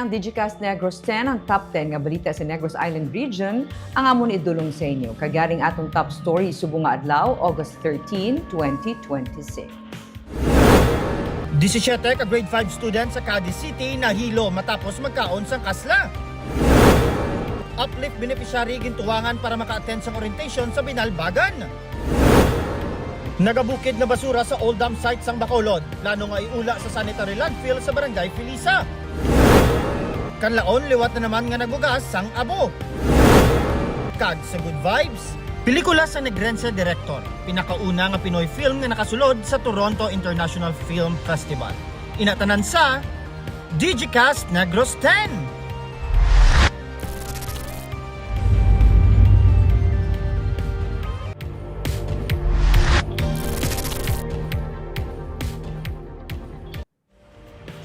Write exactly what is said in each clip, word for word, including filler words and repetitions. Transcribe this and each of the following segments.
Digicast Negros ten, ang top ten nga balita sa Negros Island Region, ang amon idulong sa inyo. Kag yari ang atong top story subong nga adlaw, August thirteen, twenty twenty-six. Disisiete ka grade five student sa Cadiz City nahilo matapos magkaon sang kasla. Uplift beneficiary gintuwangan para maka-attend sang orientation sa Binalbagan. Nagabukid na basura sa old dump site sang Bacolod. Plano nga iula sa sanitary landfill sa Barangay Felisa. Kanlaon liwat na naman nga nagbugas sang abo. Kag sa Good Vibes, pelikula sa Negrense director, pinakauna nga Pinoy film nga nakasulod sa Toronto International Film Festival. Ina tanan sa Digicast Negros ten.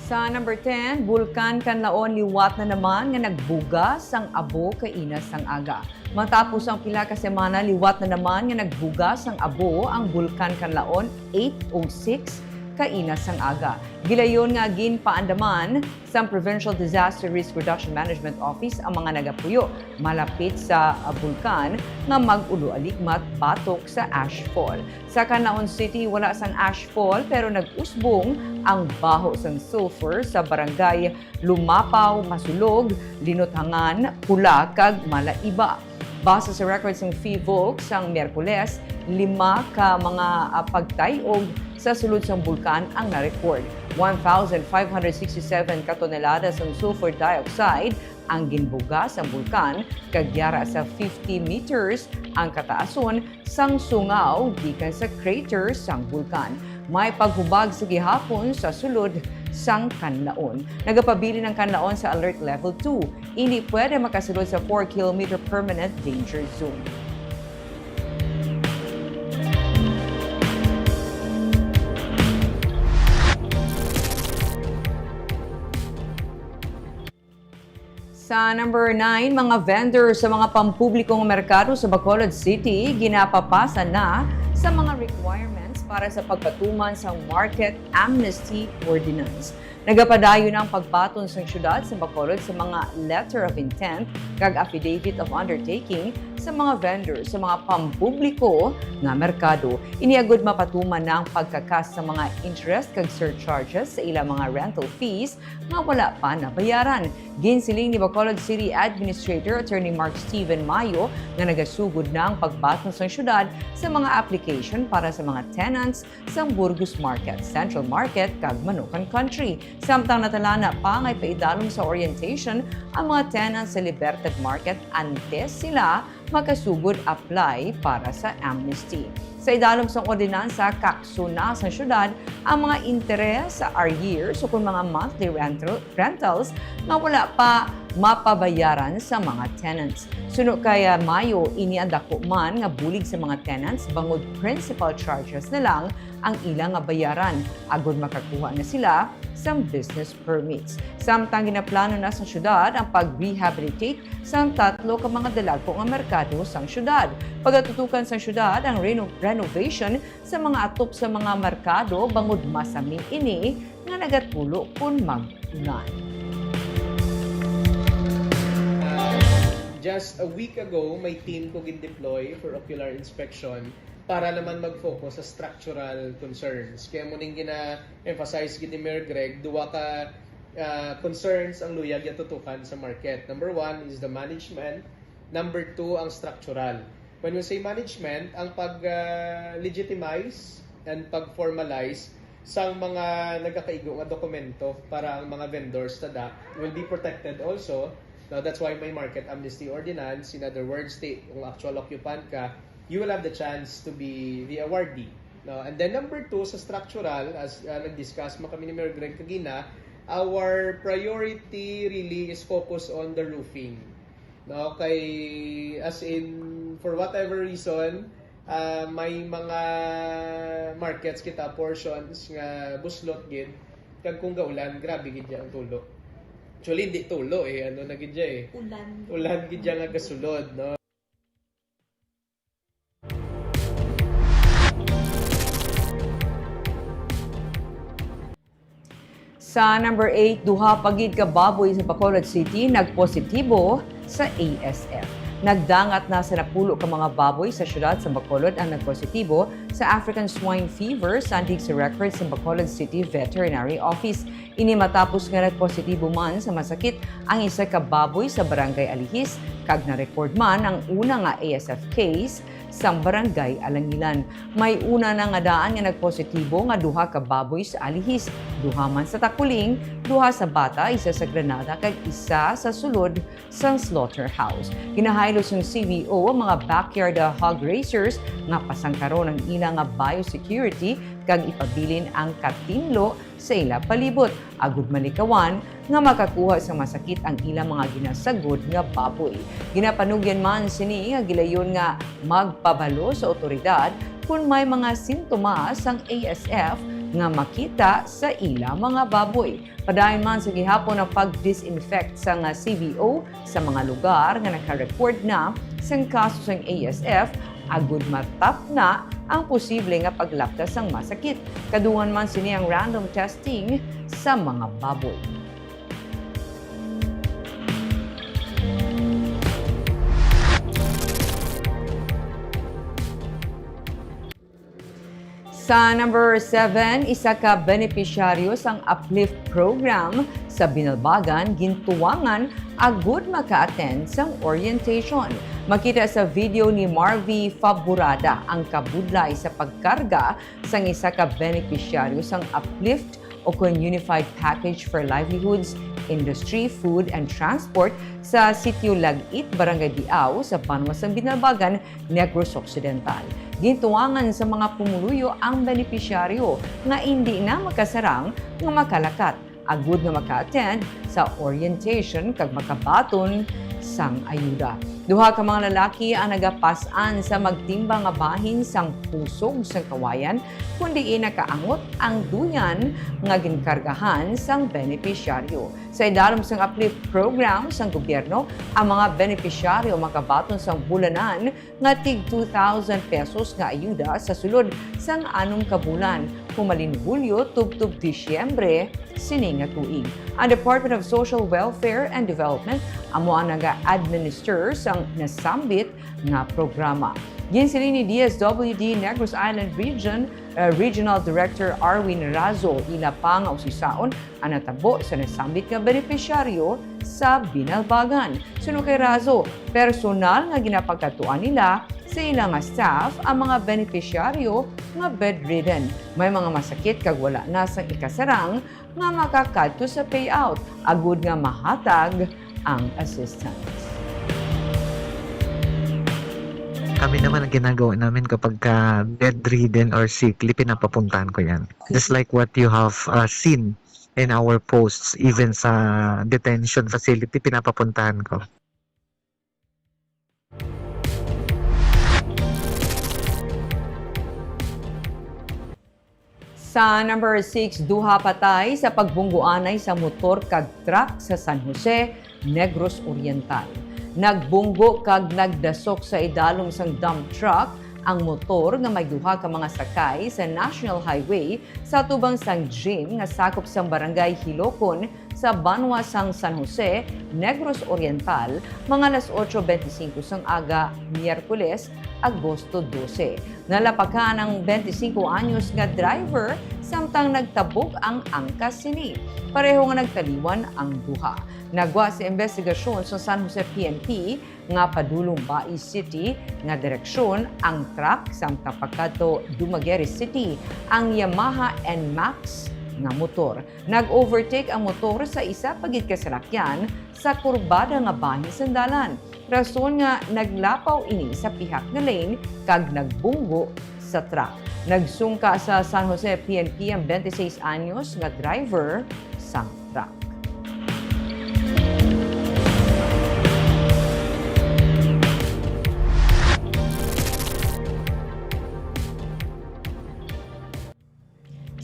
Sa number ten, Bulkan Kanlaon liwat na naman nga nagbugas ang abo kaina sang aga. Matapos ang pila ka semana, liwat na naman nga nagbugas ang abo ang Bulkan Kanlaon eight oh six kaina sang aga. Gilayon nga ginpaandaman sang Provincial Disaster Risk Reduction Management Office ang mga nagapuyo malapit sa, ah, bulkan nga mag-ulo aligmat batok sa ashfall. Sa Canlaon City, wala sang ashfall, pero nag-usbong ang baho sang sulfur sa barangay Lumapaw, Masulog, Linuthangan, Pula, kag Malaiba. Base sa records sang PHIVOLCS sang Miyerkules, lima ka mga, ah, pagtay-og sa sulod sang bulkan ang na-record. One thousand five hundred sixty-seven ka tonelada sang sulfur dioxide ang ginbuga sang bulkan, kag yara sa fifty meters ang kataason sang sungaw gikan sa crater sang bulkan. May paghubag sa gihapon sa sulod sang Canlaon. Nagapabilin ang Canlaon sa Alert Level two. Indi pwede makasulod sa four kilometer permanent danger zone. Sa number nine, mga vendor sa mga pampublikong merkado sa Bacolod City ginapapasa na sa mga requirements para sa pagpatuman sang Market Amnesty Ordinance. Nagapadayon na ang pagbaton sang siyudad sa Bacolod sa mga letter of intent kag affidavit of undertaking sa mga vendor sa mga pampubliko nga merkado. Ini agud mapatuman na ang pagkakas sa mga interest kag surcharges sa ilang mga rental fees nga wala pa nabayaran. Ginsiling ni Bacolod City Administrator Attorney Mark Steven Mayo nga nagasugod na ang pagbaton sang siyudad sa mga application para sa mga tenants sang Burgos Market, Central Market, kag Manukan Country. Samtang natalana pa nga ipaidalom sa orientation ang mga tenants sa Libertad Market antes sila makasugod apply para sa amnesty. Sa idalom sang ordinansa, kakso na sang siyudad ang mga interes sa arrears ukon mga monthly rental, rentals nga wala pa mapabayaran sa mga tenants. Suno kay, ah, Mayo, ini ang daku man nga bulig sa mga tenants bangod principal charges na lang ang ila nga bayaran agod makakuha na sila sang business permits. Samtang ginaplano na sa siyudad ang pag-rehabilitate sang tatlo ka mga dalagko nga merkado sang siyudad. Pagatutukan sang siyudad ang reno-, renovation sa mga atop sa mga merkado bangod masami ini nga nagatulo kon mag-ulan. Just a week ago, may team ko gin-deploy for ocular inspection para naman mag-focus sa structural concerns. Kaya mo ning gina-emphasize gid ni Mayor Greg, duwa ka ah, concerns ang luyag nga tutukan sa market. Number one is the management. Number two, ang structural. When we say management, ang pag-legitimize and pag-formalize sang mga nagakaigo nga dokumento para ang mga vendors tada will be protected also. Now, that's why may market amnesty ordinance. In other words, ti, kung actual occupant ka, you will have the chance to be the awardee. No? And then number two, sa structural, as uh, nag-discuss mo kami ni Mayor Greg kagina, our priority really is focused on the roofing. No? Kay, as in, for whatever reason, uh, may mga markets kita, portions nga buslot gid, kag kung gaulan, grabe gid ang tulo. Actually, hindi tulo eh. Ano na gid eh. Ulan. Ulan gid nga gasulod, no? Sa number eight, duha pa gid ka baboy sa Bacolod City nagpositibo sa A S F. Nagdangat na sa napulo ka mga baboy sa siyudad sa Bacolod ang nagpositibo sa African Swine Fever, sandig sa record sa Bacolod City Veterinary Office. Ini matapos nga nagpositibo man sa masakit ang isa ka baboy sa Barangay Alihis, kag na-record man ang una nga A S F case sa Barangay Alangilan. May una na nga daan nga nagpositibo nga duha ka baboy sa Alihis, duha man sa Taculing, duha sa Bata, isa sa Granada, kag isa sa sulod sang slaughterhouse. Ginahaylo sang C V O ang mga backyard hog raisers nga pasangkaron ang ila nga biosecurity kag ipabilin ang katinlo sa ila palibot, agud malikawan nga makakuha sang masakit ang ilang mga ginasagod nga baboy. Ginapanugyan man sini nga gilayon nga magpabalo sa awtoridad kon may mga sintomas sang A S F nga makita sa ila mga baboy. Padayon man sa gihapon ang pag-disinfect sang C V O sa mga lugar nga naka-record na sang kaso sang A S F, agud matapna ang posible nga paglapta sang masakit. Kadungan man sini ang random testing sa mga baboy. Sa number seven, isa ka benepisyaryo sang Uplift Program sa Binalbagan gintuwangan agud maka-attend sang orientation. Makita sa video ni Marvy Faburada ang kabudlay sa pagkarga sang isa ka benepisyaryo sang Uplift o kon Unified Package for Livelihoods, Industry, Food, and Transport sa sitio Lag-it, Barangay Diao, sa banwa sang Binalbagan, Negros Occidental. Gintuwangan sa mga pumuluyo ang benepisyaryo nga indi na makasarang nga makalakat agud nga maka-attend sa orientation kag makabaton sang ayuda. Duha ka mga lalaki ang nagapas-an sa magtimbang nga bahin sang pusog sang kawayan, kun diin nakaangot ang duyan nga ginkargahan sang benepisyaryo. Sa idalom sang Uplift Program sang gobyerno, ang mga benepisyaryo makabaton sang bulanan nga tig two thousand pesos nga ayuda sa sulod sang anom ka bulan, humalin Hulyo tubtob Disyembre sini nga tuig. Ang Department of Social Welfare and Development amo ang naga-administer sang nasambit nga programa. Ginsiling ni D S W D Negros Island Region, uh, Regional Director Arwin Razo, ila pa nga usisaon ang natabo sa nasambit nga benepisyaryo sa Binalbagan. Suno kay Razo, personal nga ginapagkadtuan nila sa ila nga staff ang mga benepisyaryo nga bedridden, may mga masakit kag wala na sang ikasarang nga makakadto sa payout agud nga mahatag ang assistance. Kami naman, ang ginagawa namin kapag ka bedridden or sickly, pinapapuntahan ko yan. Just like what you have uh, seen in our posts, even sa detention facility, pinapapuntahan ko. Sa number six, duha patay sa pagbunggoanay sa motor kag truck sa San Jose, Negros Oriental. Nagbunggo kag nagdasok sa idalom sang dump truck ang motor nga may duha ka mga sakay sa National Highway sa atubang sang gym nga sakop sang Barangay Hilocon sa banwa sang San Jose, Negros Oriental, mga alas otso bente singko sang aga, Miyerkules, Agosto dose. Nalapakan ang bente singko anyos nga driver samtang nagtabog ang angkas sini. Pareho nga nagtaliwan ang duha. Nagwa sa imbestigasyon sa San Jose P N P nga padulong Bai City nga direksyon ang truck samtang pakadto Dumaguete City ang Yamaha N max nga motor. Nag-overtake ang motor sa isa pa gid ka salakyan sa kurbada nga bahin sang dalan, rason nga naglapaw ini sa pihak nga lane kag nagbunggo sa truck. Nagsungka sa San Jose P N P ang bente seis anyos nga driver sang truck.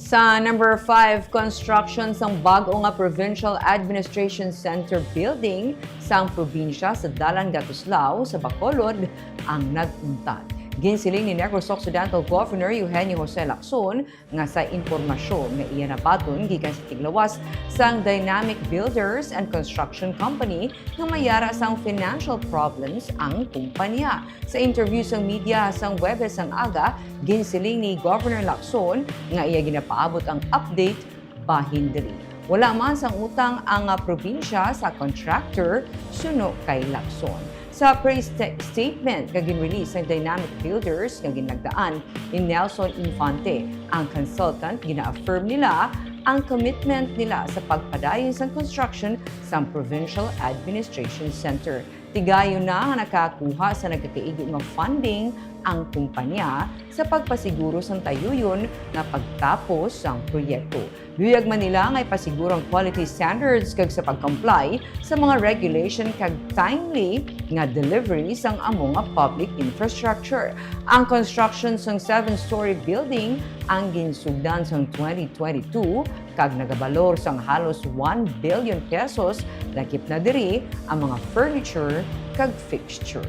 Sa number five, construction sang bag-o nga Provincial Administration Center Building sang probinsya sa Dalan Gatuslao sa Bacolod ang nag-untat. Ginsiling ni Negros Occidental Governor Eugenio Jose Lacson nga sa impormasyon nga iya nabaton gikan sa tiglawas sang Dynamic Builders and Construction Company nga may ara sang financial problems ang kumpanya. Sa interview sang media sang Huwebes sang aga, ginsiling ni Governor Lacson nga iya ginapaabot ang update bahin diri. Wala man sang utang ang, ah, probinsya sa contractor, suno kay Lacson. Sa press sta-, statement nga ginrelease sang Dynamic Builders nga ginlagdaan ni Nelson Infante, ang consultant, gina-affirm nila ang commitment nila sa pagpadayon sang construction sang Provincial Administration Center. Tigayon na nga nakakuha sa nagakaigo nga funding ang kumpanya sa pagpasiguro sang tayuyon nga pagtapos sang proyekto. Luyag man nila nga ipasiguro ang quality standards kag sa pag-comply sa mga regulation kag timely nga delivery sang amo nga public infrastructure. Ang construction sang seven-story building ang ginsugdan sang twenty twenty-two kag nagabalor sang halos one billion pesos, lakip na diri ang mga furniture kag fixture.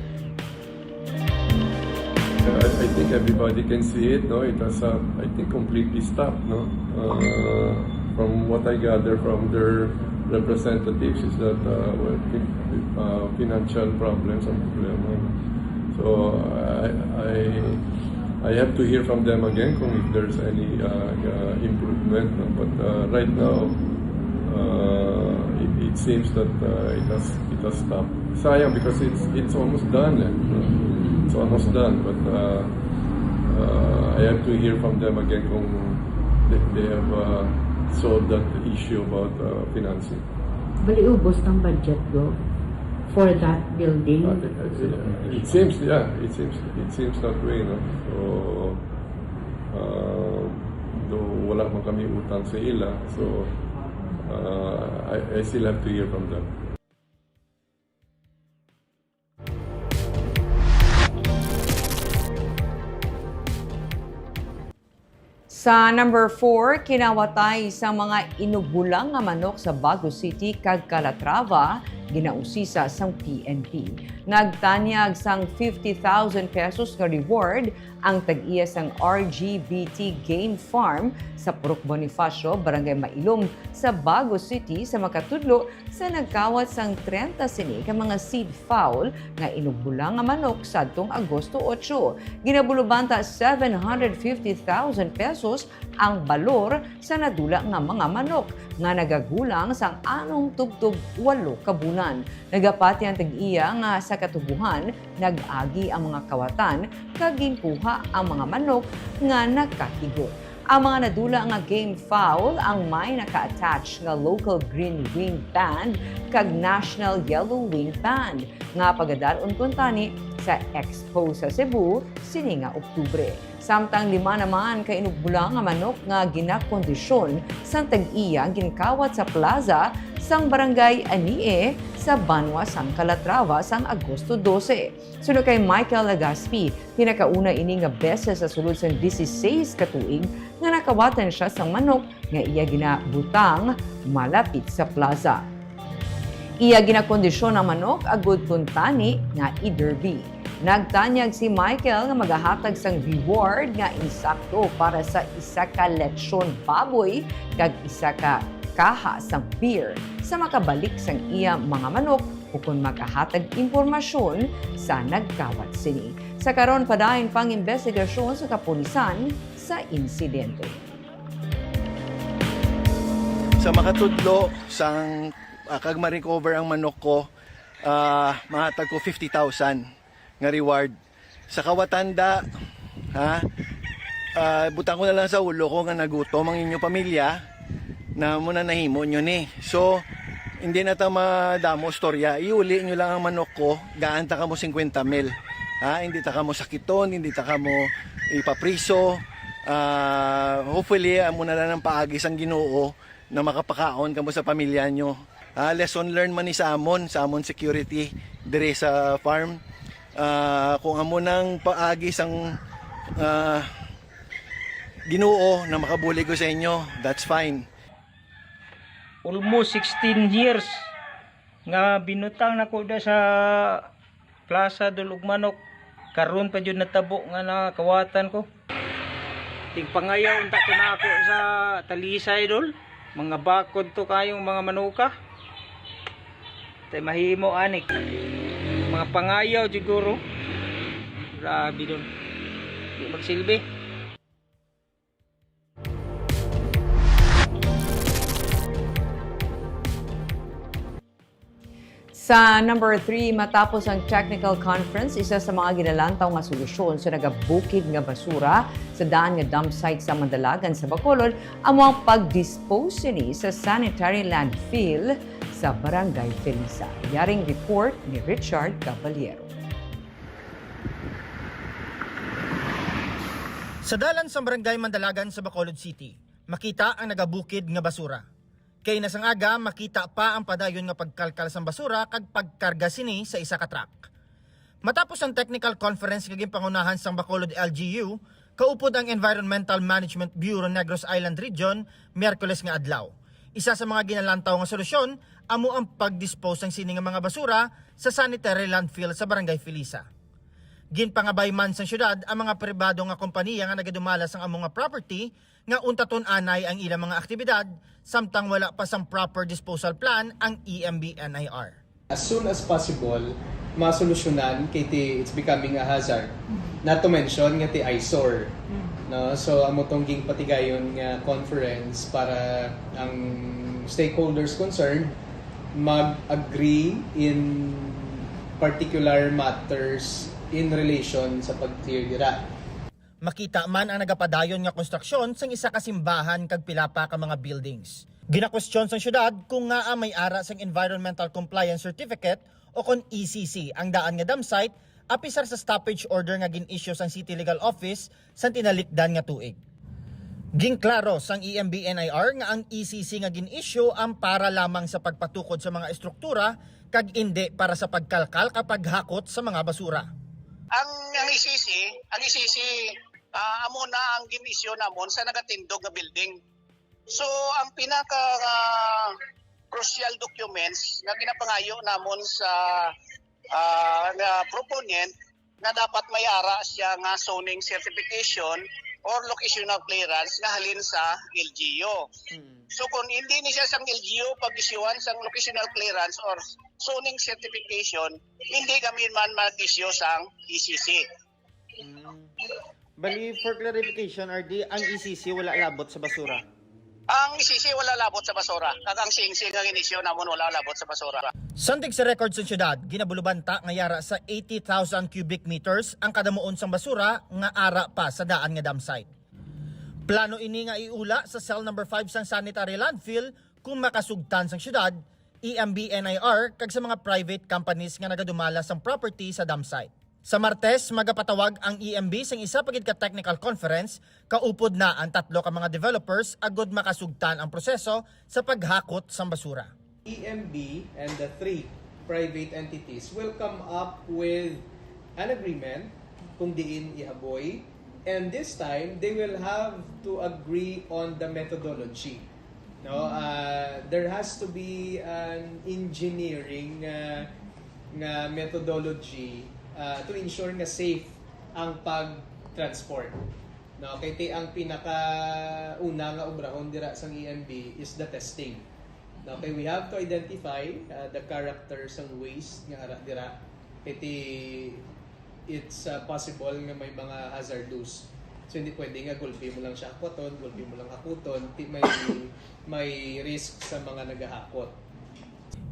Uh, I think everybody can see it, no? It has, uh, I think, completely stopped, no? Uh, from what I gather from their representatives is that, uh, well, fin- uh, financial problems ang problema, no? So, I, I, I have to hear from them again kung if there's any, uh, uh, improvement, no? But, uh, right now, uh, it, it seems that, uh, it has, it has stopped. Sayang because it's, it's almost done, eh. It's almost done, but, uh, uh, I have to hear from them again kung they, they have, uh, solved that issue about, uh, financing. Bali, ubos ang budget, Gov, for that building? Uh, it, it seems, yeah, it seems, it seems that way, no? So, uh, though wala man kami utang sa ila, so, uh, I, I still have to hear from them. Sa number four, kinawatay sa mga inugbulang nga manok sa Bago City kag Calatrava, ginausisa sang P N P. Nagtanyag sang fifty thousand pesos nga reward ang tag-iya sang R G B T Game Farm sa Purok Bonifacio, Barangay Mailom, sa Bago City, sa makatudlo sa nagkawat sang trenta sini ka mga seed fowl nga inugbulang nga manok sadtong Agosto otso. Ginabulubanta seven hundred fifty thousand pesos ang balor sa nadula nga mga manok nga nagagulang sang anong tubtob walo ka bulan. Nagapati ang tag-iya nga sa katubuhan, nag-agi ang mga kawatan kag ginkuha ang mga manok nga nakahigot. Ang mga nadula nga game fowl ang may naka-attach nga local green wing band kag national yellow wing band nga pagadal-on kuntani sa Expo sa Cebu sini nga Oktubre. Samtang lima naman ka inugbulang nga manok nga ginakondisyon sang tag-iya ginkawat sa plaza sang Barangay Anie sa banwa sang Calatrava sang Agosto dose. Suno kay Michael Legaspi, pinakauna ini nga beses sa sulod sang dieciséis ka tuig nga nakawatan sia sang manok nga iya ginabutang malapit sa plaza. Iya ginakondisyon ang manok agud kuntani nga i-derby. Nagtanyag si Michael nga magahatag sang reward nga insakto para sa isa ka lechon baboy kag isa ka kaha sang beer sa makabalik sang iya mga manok ukon magahatag impormasyon sa nagkawat sini. Sa karon, padayon pang imbestigasyon sa kapulisan sa insidente. Sa makatudlo sang, ah, kag ma-recover ang manok ko, ah, mahatag ko fifty thousand nga reward. Sa kawatan da, ha? Ah, butang ko na lang sa ulo ko nga nagutom ang inyo pamilya, na mo na nahimo nyo ni. So, hindi na ta madamo storya. Iuli nyo lang ang manok ko, gaan ta kamo fifty mil. Ha? Hindi ta kamo sakiton, hindi ta kamo ipapriso. Ah, hopefully, amo na lang ang paagi sang Ginoo na makapakaon kamo sa pamilya nyo. Ah, lesson learned man ni sa amon, sa amon security dire sa farm. Ah, kung amo nang paagi sang, ah, Ginoo na makabulig ko sa inyo, that's fine. Almost sixteen years nga binutang nako da sa Plaza Dulog Manok. Karon pa jud natabo nga nakawatan ko. Tingpangayaw unta to nako sa Talisay, dol. Mga bakod to kayong mga manuka. Tay mahimo ani. Mga pangayaw siguro. Grabe, dol. Di magsilbi. Sa number three, matapos ang technical conference, isa sa mga ginalantaw nga solusyon sa nagabukid nga basura sa daan nga dump site sa Mandalagan sa Bacolod amo ang pag-dispose sini sa sanitary landfill sa Barangay Felisa. Yaring report ni Richard Caballero. Sa dalan sang Barangay Mandalagan sa Bacolod City, makita ang nagabukid nga basura. Kay na sang aga, makita pa ang padayon nga pagkalkal sang basura kag pagkarga sini sa isa ka truck. Matapos ang technical conference nga ginpangunahan sang Bacolod L G U, kaupod ang Environmental Management Bureau Negros Island Region, Miyerkules nga adlaw. Isa sa mga ginalantaw nga solusyon amo ang pag-dispose sang sini nga mga basura sa sanitary landfill sa Barangay Felisa. Ginpangabay man sang syudad ang mga pribado nga kompaniya nga nagadumala sang amo nga property nga untaton anay ang ilang mga aktibidad samtang wala pa sang proper disposal plan ang E M B N I R. As soon as possible, masolusyonan kay ti it's becoming a hazard. Not to mention nga ti eyesore. No? So amo tong ginpatigayon nga conference para ang stakeholders concerned mag-agree in particular matters in relation sa pag-clear dira. Makita man ang nagapadayon nga konstruksyon sang isa ka simbahan kag pila pa ka mga buildings. Ginakwestiyon sang syudad kung ngaa may ara sang Environmental Compliance Certificate o kon E C C ang daan nga dump site, apisar sa stoppage order nga gin-issue sang City Legal Office sang tinalikdan nga tuig. Ginklaro sang E M B N I R nga ang E C C nga gin-issue ang para lamang sa pagpatukod sa mga estruktura kag indi para sa pagkalkal kag paghakot sa mga basura. Ang ang E C C, ang E C C ah, amo na ang gin-issue namon sa nagatindog nga building. So ang pinaka ah, crucial documents nga ginapangayo namon sa ah, nga proponent nga dapat may ara siya nga zoning certification or locational clearance nga halin sa L G U. So kung hindi ni siya sang L G U pag-isyuhan sang locational clearance or zoning certification, hindi kami man mag-issue sang E C C. Mm. Bali, for clarification, R D, ang E C C wala labot sa basura? Ang E C C wala labot sa basura, kag ang C N C nga gin-issue namon wala labot sa basura. Sandig sa record sang syudad, ginabulubanta nga yara sa eighty thousand cubic meters ang kadamuon sang basura nga ara pa sa daan nga dump site. Plano ini nga iula sa cell number five sang sanitary landfill kung makasugtan sang syudad, E M B N I R, kag sa mga private companies nga nagadumala sang property sa dump site. Sa Martes, magapatawag ang E M B sing isa pa gid ka technical conference, kaupod na ang tatlo ka mga developers agud makasugtan ang proseso sa paghakot sang basura. E M B and the three private entities will come up with an agreement kung diin ihaboy, and this time they will have to agree on the methodology. No, uh, there has to be an engineering uh, nga methodology uh, to ensure nga safe ang pag-transport. No, kay ti ang pinaka una nga obrahon dira sang E M B is the testing. No, kay we have to identify uh, the character sang waste nga ara dira. Kay ti it's uh, possible nga may mga hazardous. So hindi pwede nga gulpi mo lang siya hakuton, gulpi mo lang hakuton, ti may may risk sa mga nagahakot.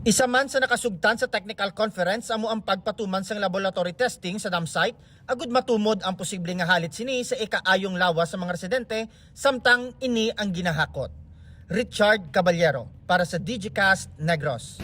Isa man sa nakasugtan sa technical conference amo ang pagpatuman sang laboratory testing sa dump site agud matumod ang posible nga halit sini sa ikaayong lawas sa mga residente samtang ini ang ginahakot. Richard Caballero para sa Digicast Negros.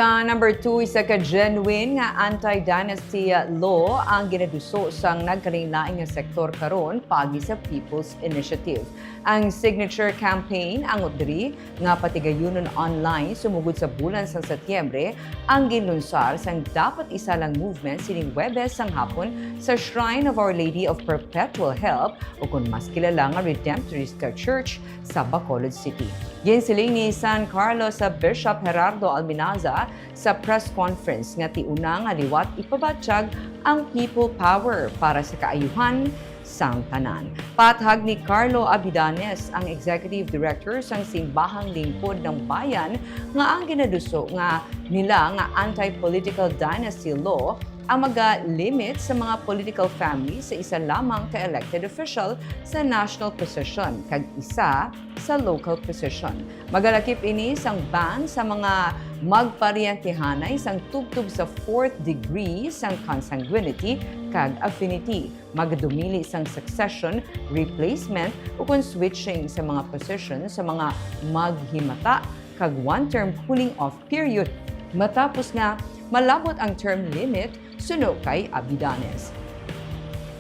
Sa number two, isa ka genuine nga anti-dynasty law ang ginaduso sang nagkalainlain nga sektor karon paagi sa People's Initiative. Ang Signature Campaign, angot diri nga patigayunon online sumugod sa bulan sang Setyembre, ang ginlunsar sang Dapat Isa Lang Movement sining Huwebes sang hapon sa Shrine of Our Lady of Perpetual Help, o kon mas kilala nga Redemptorist ka Church, sa Bacolod City. Ginsiling ni San Carlos Bishop Gerardo Alminaza sa press conference nga ti una nga liwat ipabatyag ang People Power para sa kaayuhan sang tanan. Pathag ni Carlo Abidanes, ang Executive Director sang Simbahang Lingkod ng Bayan, nga ang ginaduso nga nila nga anti-political dynasty law ang maga-limit sa mga political family sa isa lamang ka elected official sa national position kag isa sa local position. Magalakip ini sang ban sa mga magparientihanay sang tubtob sa fourth degree sang consanguinity kag affinity. Magadumili sang succession, replacement, ukon switching sa mga position sa mga maghimata kag one-term cooling-off period matapos nga malabot ang term limit, suno kay Abidanes.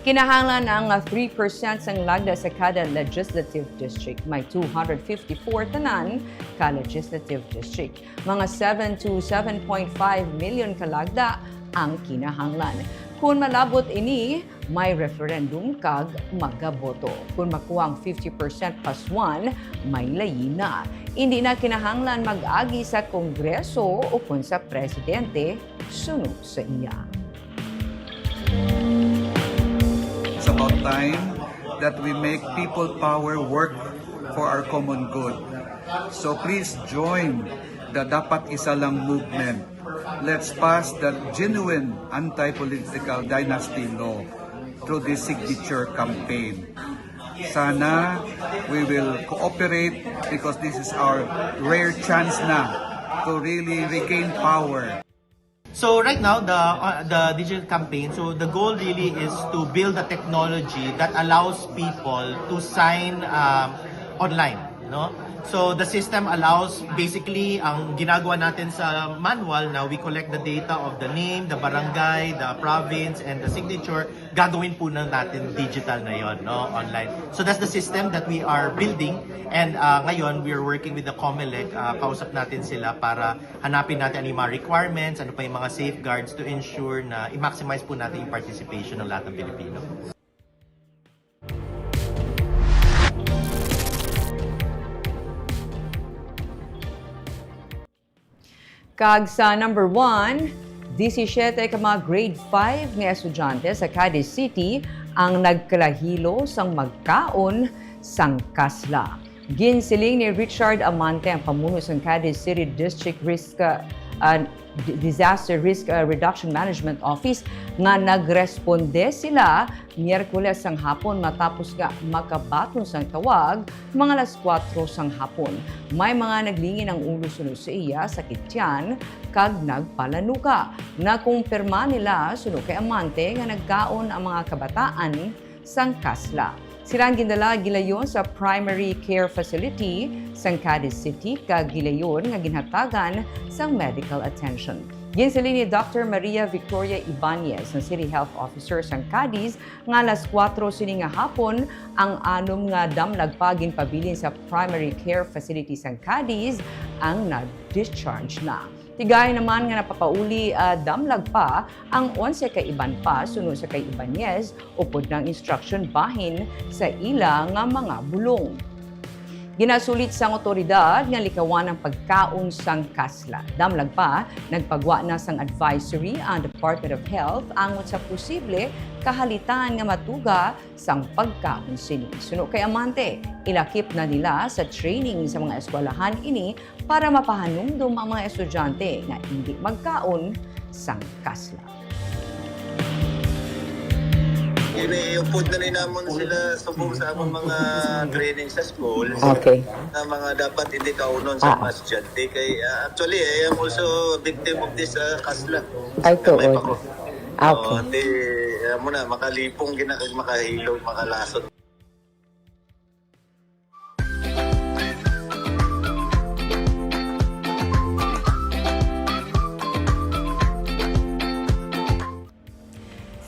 Kinahanglan ang three percent sang lagda sa kada legislative district. May two hundred fifty-four tanan ka legislative district. Mga seven to seven point five million ka lagda ang kinahanglan. Kon malabot ini, may referendum kag magaboto. Kon makuha ang fifty percent plus one, may layi na. Indi na kinahanglan mag-agi sa Kongreso ukon sa Presidente suno sa iya. It's about time that we make people power work for our common good. So please join the Dapat Isa Lang movement. Let's pass the genuine anti-political dynasty law through this signature campaign. Sana we will cooperate because this is our rare chance na to really regain power. So right now, the uh, the digital campaign, so the goal really is to build a technology that allows people to sign um, online, no? So the system allows, basically, ang ginagawa natin sa manual na we collect the data of the name, the barangay, the province, and the signature, gagawin po na natin digital na yon, no, online. So that's the system that we are building, and uh, ngayon we are working with the Comelec. Uh, kausap natin sila para hanapin natin ano yung mga requirements, ano pa yung mga safeguards to ensure na i-maximize po natin yung participation ng lahat ng Pilipino. Kag sa number one, disisiete ka mga grade five nga estudyante sa Cadiz City ang nagkalahilo sang magkaon sang kasla. Ginsiling ni Richard Amante, ang pamuno sang Cadiz City District Risk, uh, uh, D- Disaster Risk uh, Reduction Management Office, nga nagresponde sila Miyerkules sang hapon matapos nga makabaton sang tawag, mga alas kuwatro sang hapon. May mga naglingin ang ulo suno sa iya, sakit tiyan, kag nagpalanuka. Nakumpirma nila suno kay Amante nga nagkaon ang mga kabataan sang kasla. Sila ang gindala gilayon sa Primary Care Facility sang Cadiz City kag gilayon nga ginhatagan sang medical attention. Ginsiling ni Doctor Maria Victoria Ibanez, ang City Health Officer sang Cadiz, nga alas kuwatro sini nga hapon ang anom nga damlag pa ginpabilin sa Primary Care Facility sang Cadiz ang nag-discharge na. Tigayon naman nga napapauli, ah, damlag pa ang onse ka iban pa suno sa kay Ibanez upod na ang instruction bahin sa ila nga mga bulong. Ginasulit sang awtoridad nga likawan ang pagkaon sang kasla. Damlag pa, nagpagwa na sang advisory ang Department of Health angot sa posible kahalitan nga matuga sang pagkaon sini. Suno kay Amante, ilakip na nila sa training sa mga eskwelahan ini para mapahanumdom ang mga estudyante nga indi magkaon sang kasla. Iniupod na rin namon sila subong sa among mga training sa school Okay. Na mga dapat hindi kaunon sa mga estudyante. Kay, ah, actually, I am also a victim of this uh, kasla. Ay, tuod. May pako. Okay. Hindi, uh, mo na, makalipong ginakag makahilog, makalasot.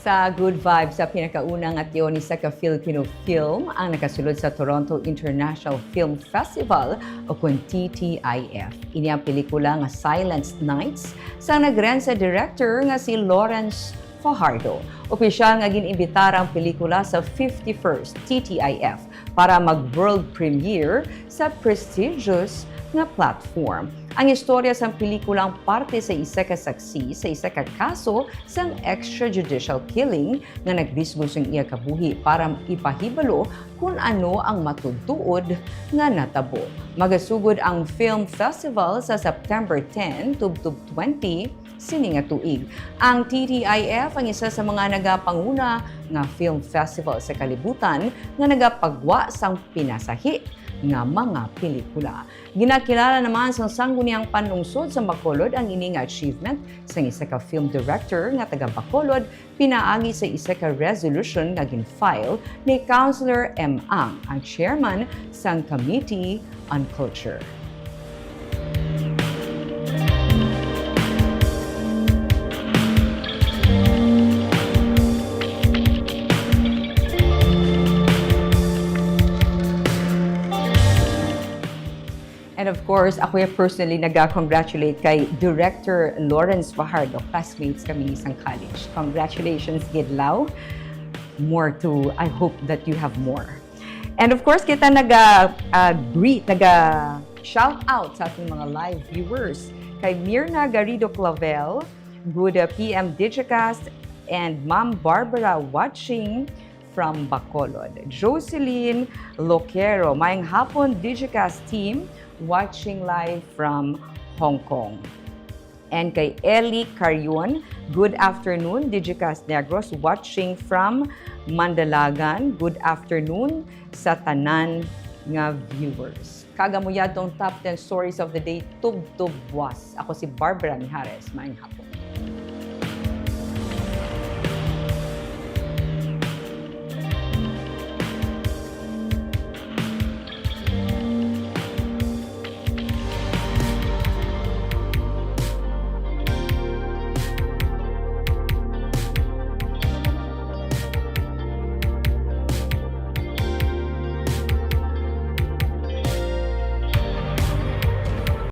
Sa Good Vibes, sa pinakauna nga tiyo ni sa ka Filipino film ang nakasulod sa Toronto International Film Festival o kun T T I F. Ini ang pelikula nga Silent Nights sa nagren sa director nga si Lawrence Fajardo. Opisyal nga gin-imbitar ang pelikula sa fifty-first T T I F para mag-world premiere sa prestigious nga platform. Ang istorya sang pelikula ang parte sa isa ka saksi sa isa ka kaso sang extrajudicial killing nga nagrisgo sang iya kabuhi para ipahibalo kon ano ang matuod-tuod nga natabo. Magasugod ang film festival sa September ten tubtob twenty sini nga tuig. Ang T T I F ang isa sa mga nagapanguna nga film festival sa kalibutan nga nagapagwa sang pinasahi nga mga pelikula. Ginakilala naman sang Sangguniang Panlungsod sa Bacolod ang ini nga achievement sang isa ka film director nga taga Bacolod pinaagi sa isa ka resolution nga gin-file ni Councilor M. Ang, ang chairman sang Committee on Culture. And of course, ako yung personally naga-congratulate kay Director Lawrence Fajardo. Classmates kami sa college. Congratulations, Gidlaw. More to, I hope that you have more. And of course, kita naga, ah, greet, naga shout out sa ating mga live viewers. Kay Mirna Garrido Clavel, good, uh, P M Digicast, and Ma'am Barbara watching from Bacolod. Jocelyn Loquero, maayong hapon, Digicast team, watching live from Hong Kong. And kay Ellie Carion, good afternoon, Digicast Negros, watching from Mandalagan. Good afternoon sa tanan nga viewers. Kag amo yadtong top ten stories of the day, tubtob buwas. Ako si Barbara Mijares. Maayong hapon.